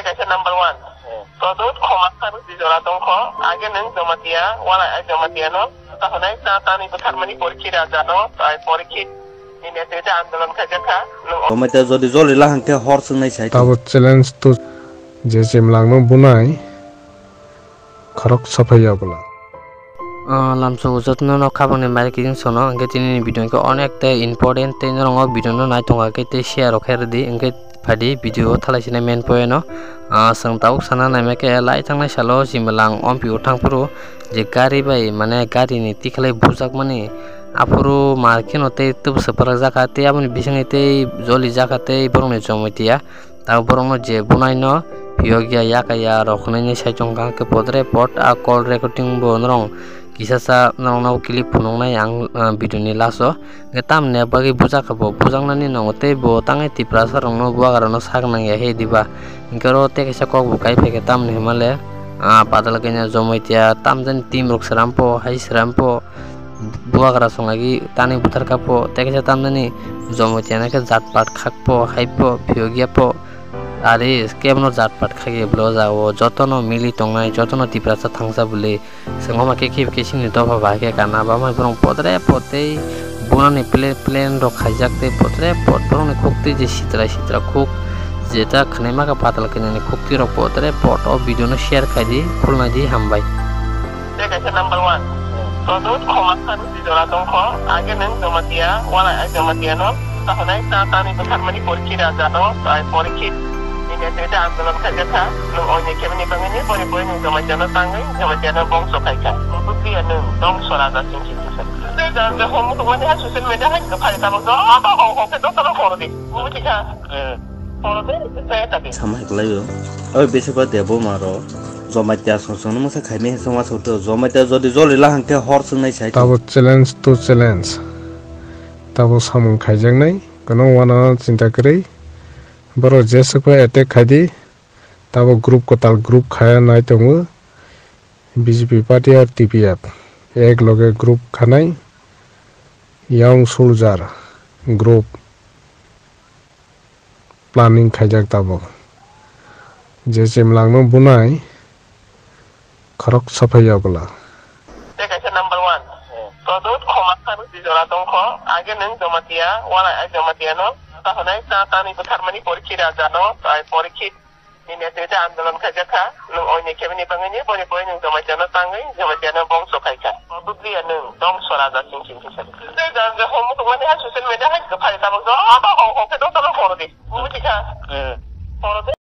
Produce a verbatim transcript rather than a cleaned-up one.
Kaisa number one. Todut khoma kharu di jora tongkho. Age nwng Jamatia, walai ai Jamatia no. Tahonai ta tani bwtharmani Porikhi raja no, ai Porikhi ni netrite andolon khaijak kha. Nwng Jamatia jodi joli lahang khe hor swngnai sai. Tabo challenge to je chimlang no bunai. Khorok saphai ya bwla. Ah, lamsongo jotono no khabangni mari kiting sono, hwnkhe tini ni video hwnkhe onek tei important tei norok o video no naitongo khe tei share rok khe rwdi, hwnkhe phaidi video o thalai sini main point no. Ah, chwng tabuk sana naima khe lai thangnai salo Jimbalang Ompi o thangphuru je gari bai mane gari ni tikhalai bujakmani aphuru mar kheno tei tubsa phalak jakha tei aboni bisingni tei joli jakha tei borokni Jamatia. Tabuk borokno je bunaino phiyokya yakaya rok hwnwi sai tongkha, hwnkhe podre pod a call recording bo norok kisa sa norokno clip phunuknai ang, ah, video ni last o. Hwnkhe tamni bagwi bujakha bo, bujaknani nongo tei bo tangwi Tiprasa rokno bubagra rokno sak nangya he diba. Hwnkhe oro tei kaisa kok bo kai phaikha tamni hwnmale, ah, padal kaina Jamatia tamjani team rok srampo, hai srampo. Bubagra songagi tani butharkha po, tei kaisa tamjani Jamatia no khe jatpat khakpo, haipo, phiyokya po. Ari kebono jatpat khakya bwle o jagao jotono mili tongnai, jotono Tiprasa thangsa bwle. Chwng homa khe khibi khe chini dopha bai khe kana bamai borok podre pod tei bunani plan, plan rok khaijak tei podre pod borokni khuktwi je sitra sitra khuk jeta khwnaima khe patal khainani khuktwi rok podre pod o video no share khaidi, khulnaidi, hambai. Tei kaisa number one. Todut khoma khan di jora tongkho. Age nwng Jamatia, walai ai Jamatia no. Tahonai ta tani bwtharmani Porikhi raja no, ai Porikhi ni netrite andolon khaijak kha. Nwng oini khe bini bagwi ni boni boi nwng Jamatia no tangwi, Jamatia no bongso khai kha. Bukti ya nwng dongso raja ching ching kisa. Tei jang je hom muthungmani hai social media hai khe phai tabuk joto hong hong khe joto no horo di. Buji kha. Horo de, tei ta di. Samai kwlaio. Oi, bese ba debo maro. Jamatia song song no masa khaimai song ma soto. Jamatia jodi joli lahang khe hor swngnai sai. Tabo challenge to challenge. Tabo samung khaijaknai. Kono wana chinta kwrwi. Borok jesukno attack khaidi. Tabo group kwtal group khaya nai tongo. B J P party ar T P F. Ek loge group khanai. Young soldier group. Planning khaijak tabuk. Je chimlangno bunai khorok saphai ya bwla. Tei kaisa number one. Todut khoma kharu di jora tongkho. Age nwng Jamatia, walai ai Jamatia no. Tahonai ta tani bwtharmani Porikhi raja no, ai Porikhi ni netrite andolon khaijak kha. Nwng oini khe bini bagwi ni, boni boi nwng Jamatia no tangwi, Jamatia no bongso khai kha. Bukti ya nwng dongso raja ching ching kisa. Tei jang je hom muthungmani hai social media hai khe phai tabuk joto hong hong khe joto no horo di. Buji kha. Horo de.